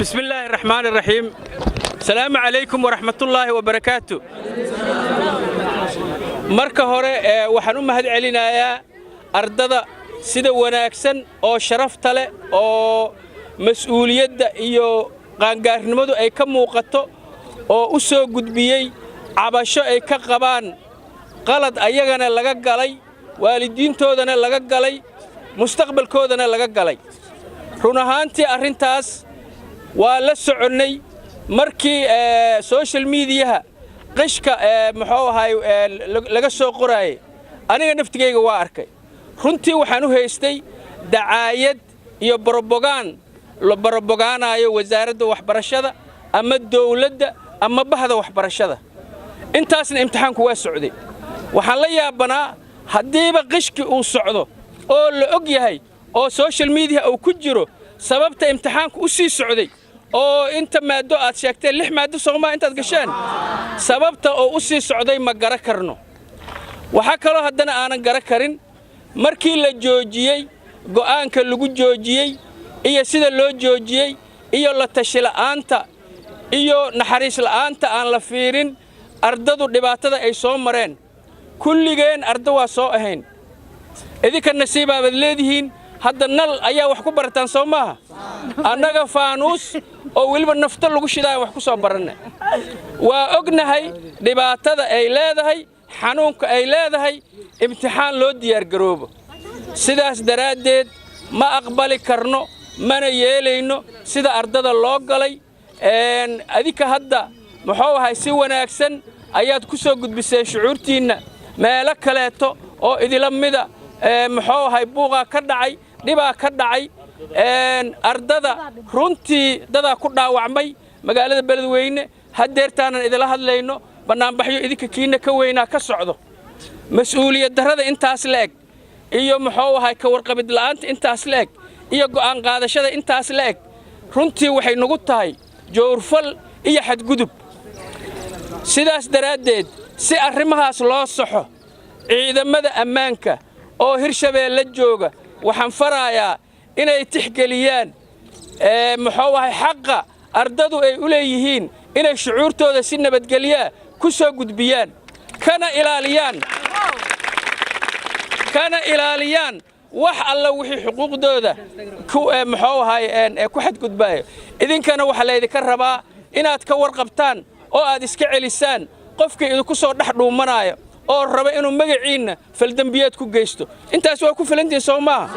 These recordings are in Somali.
بسم الله الرحمن الرحيم، السلام عليكم ورحمة الله وبركاته. Marka hore waxaan u mahad celinayaa ardada sida wanaagsan oo sharafta leh oo mas'uuliyadda iyo qaangaarnimadu ay ka muuqato oo u soo gudbiyey cabasho ay ka qabaan qalad ayagana laga galay, waalidiintoodana laga galay, mustaqbalkoodana laga galay. Run ahaantii, arrintaas waa la soconnay markii social mediaha qishka muxuu ahay laga soo qoraayay. Aniga naftigayga waa arkay. Runtii waxaan u haystay dacaayad iyo brobogaan la brobogaanaayo wasaaradda waxbarashada ama dawladda ama bahda waxbarashada. Intaasna imtixaanku waa socday. Waxaan la yaabanaa, haddiiba qishki uu socdo oo la og yahay oo social media uu ku jiro, sababta imtixaanku u sii socday oo inta maaddo aad sheegteen, lix maaddo soomaa intaad gasheen, sababta oo u sii socday ma gara karno. Waxaa kaloo haddana aanan gara karin markii la joojiyey, go'aanka lagu joojiyey iyo sida loo joojiyey iyo la tashi la'aanta iyo naxariis la'aanta aan la fiirin ardadu dhibaatada ay soo mareen. Kulligeen ardo waa soo ahayn. Idinka nasiibaabaad leedihiin, hadda nal ayaa wax ku barataan, soo maaha? Annaga faanuus oo weliba nafto lagu shidaayan wax ku soo baranna. Waa ognahay dhibaatada ay leedahay, xanuunka ay leedahay imtixaan loo diyaargaroobo. Sidaas daraaddeed ma aqbali karno mana yeelayno sida ardada loo galay. Adinka hadda muxuu ahay, si wanaagsan ayaad ku soo gudbiseen shucuurtiinna. Meelo kaleeto oo idila mida muxuu ahay buuqaa ka dhacay, dhibaa ka dhacay, ardada runtii dadaa ku dhaawacmay magaalada Beledweyne. Haddeertaanan idila hadlayno bannaanbaxyo idinka kiina ka weynaa ka socdo. Mas-uuliyad darrada intaas la eg iyo muxuu ahay ka warqabid la'aanta intaas la eg iyo go'aan qaadashada intaas la eg runtii waxay nagu tahay joorfal iyo xadgudub. Sidaas daraaddeed, si arrimahaas loo saxo, ciidamada ammaanka oo Hirshabeelle jooga waxaan farayaa inay tixgeliyaan muxuu ahay xaqa ardadu ay u leeyihiin inay shucuurtooda si nabadgelyaa ku soo gudbiyaan, kana ilaaliyaan wax alla wixii xuquuqdooda muxuu ahay ku xadgudbaayo. Idinkana waxaa laydinka rabaa inaad ka warqabtaan oo aad iska celisaan qofkii idinku soo dhex dhuumanaayo oo raba inuu magaciinna faldembiyeed ku geysto. Intaas waa ku filantihin, soo maaha?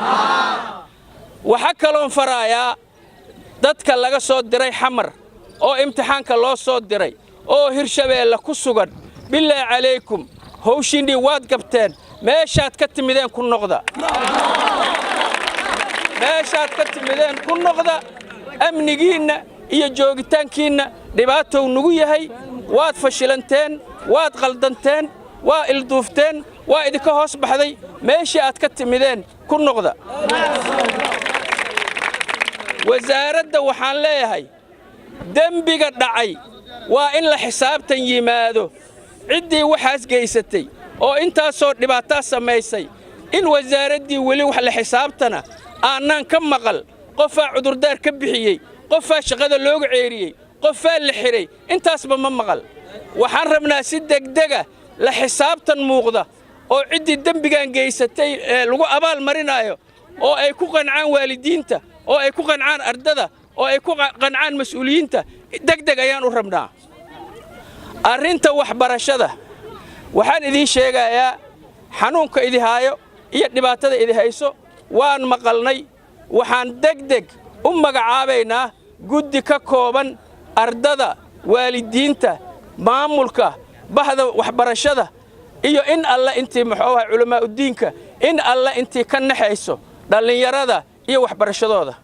Waxaa kaloon faraayaa dadka laga soo diray Xamar oo imtixaanka loo soo diray oo Hirshabeelle ku sugan: bilaahi calaykum, howshiinnii waad gabteen. Meeshaad ka timideen ku noqda, meeshaad ka timideen ku noqda. Amnigiinna iyo joogitaankiinna dhibaatow nugu yahay. Waad fashilanteen, waad qaldanteen, waa ilduufteen, waa idinka hoos baxday. Meeshii aad ka timideen ku noqda. Wasaaradda waxaan leeyahay, dembiga dhacay waa in la xisaabtan yimaado. Ciddii waxaas geysatay oo intaasoo dhibaataa samaysay, in wasaaraddii weli wax la xisaabtana aanaan ka maqal. Qofaa cudurdaar ka bixiyey, qofaa shaqada looga ceeriyey, qofaa la xidhay, intaasba ma maqal. Waxaan rabnaa si degdega la xisaabtan muuqda oo ciddii dembigan geysatay lagu abaal marinaayo, oo ay ku qancaan waalidiinta, oo ay ku qancaan ardada, oo ay ku qancaan mas'uuliyiinta. Degdeg ayaan u rabnaa. Arrinta waxbarashada waxaan idiin sheegayaa, xanuunka idi haayo iyo dhibaatada idi hayso waan maqalnay. Waxaan degdeg u magacaabaynaa guddi ka kooban ardada, waalidiinta, maamulka, bahda waxbarashada iyo in alla intii muxuu ahay culamaa'udiinka, in alla intii ka naxayso dhallinyarada iyo waxbarashadooda.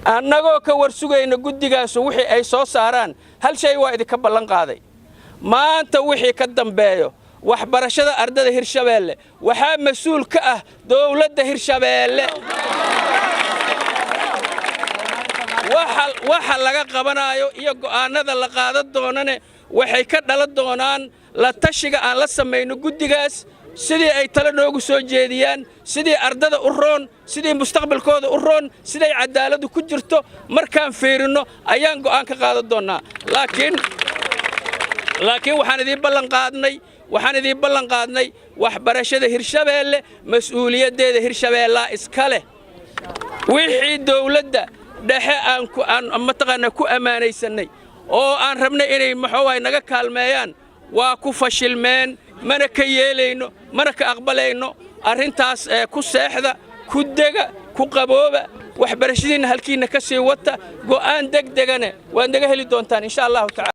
Annagoo ka war sugayna guddigaasu wixii ay soo saaraan, hal shay waa idinka ballan qaaday: maanta wixii ka dambeeyo, waxbarashada ardada Hirshabeelle waxaa mas-uul ka ah dowladda Hirshabeelle. Waxa laga qabanaayo iyo go'aannada la qaadan doonane waxay ka dhalan doonaan la tashiga aan la samayno guddigaas. Sidii ay talo noogu soo jeediyaan, sidii ardada u roon, sidii mustaqbalkooda u roon, siday caddaaladdu ku jirto markaan fiirinno ayaan go'aan ka qaadan doonnaa. Laakiin waxaan idiin ballan qaadnay waxbarashada Hirshabeelle mas-uuliyaddeeda Hirshabeellaa iska leh. Wixii dawladda dhexe aan mataqaanaa ku ammaanaysannay oo aan rabnay inay maxoowaay naga kaalmeeyaan waa ku fashilmeen. Mana ka yeelayno, mana ka aqbalayno arrintaas. Ku seexda, ku dega, ku qabooba, waxbarashadiinna halkiinna ka sii wata. Go'aan degdegane waad naga heli doontaan, insha Allahu tacala.